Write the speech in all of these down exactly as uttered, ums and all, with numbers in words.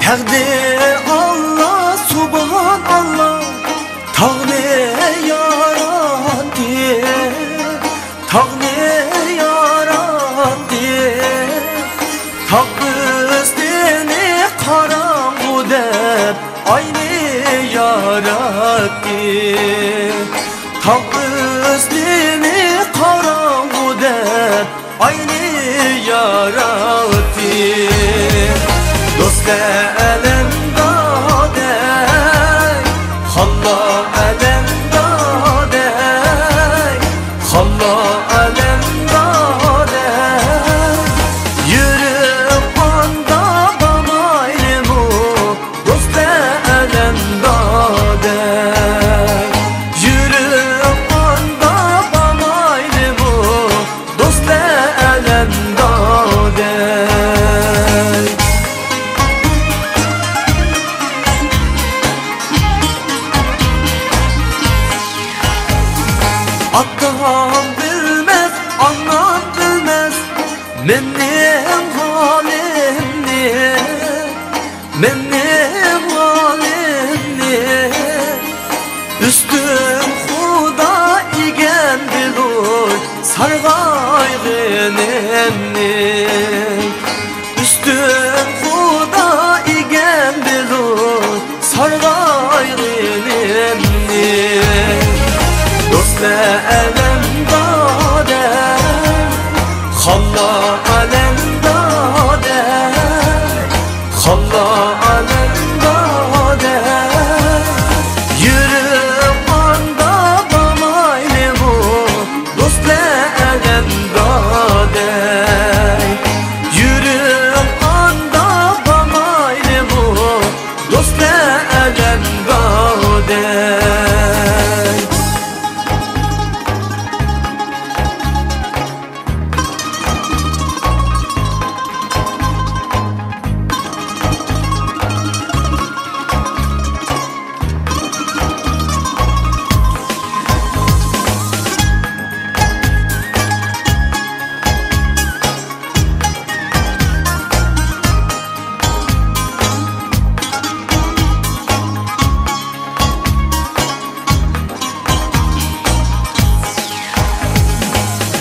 ئەغدى ئاللا، سۇبھان ئاللا، تاغنى ياراتتى، تاغنى ياراتتى، تاغ ئۈستىنى قاراڭغۇ دەپ، ئاينى ياراتتى. تاغ ئۈستىنى قاراڭغۇ دەپ، ئاينى ياراتتى. دوستلار ئەلەمدادەي، خانلار ئەلەمدادەي، خانلار ئەلەمدادەي، يۈرۈپ ئاندا بامايلىمۇ، دوستلار ئەلەمدادەي، يۈرۈپ ئاندا بامايلىمۇ، دوستلار ئەلەمدادەي. ئاتام بىلمەس، ئانام بىلمەس، مېنىڭ ھالىمنى، مېنىڭ ھالىمنى، ئۈستۈن خۇدا ئىگەم بىلۇر سارغايغىنىمنى. ئۈستۈن خۇدا ئىگەم بىلۇر سارغايغىنىمنى. دوستلار ئەلەمدادەي، خانلار ئەلەمدادەي، خانلار ئەلەمدادەي، يۈرۈپ ئاندا بامايلىمۇ، دوستلار ئەلەمدادەي، يۈرۈپ ئاندا بامايلىمۇ، دوستلار ئەلەمدادەي.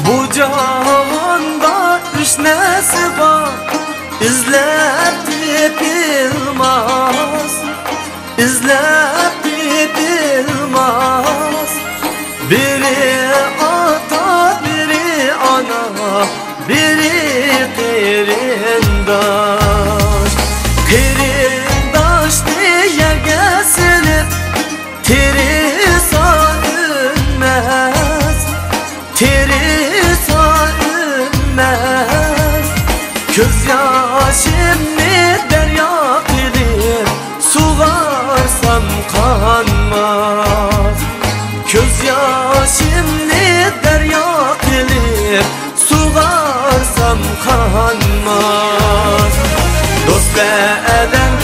بۇ جاھاندا ئۈچ نەرسە بار، ئىزلەپ تېپىلماس، ئىزلەپ تېپىلماس. بىرى ئاتا، بىرى ئانا، بىرى قېرىنداش. قېرىنداشنى يەرگە سېلىپ، تىرىلسا ئۈنمەس، تىرىلسا ئۈنمەس. كۆز ياشىمنى دەريا قىلىپ سۇغارسام قانماس. كۆز ياشىمنى دەريا قىلىپ سۇغارسام قانماس. دوستلار ئەلەم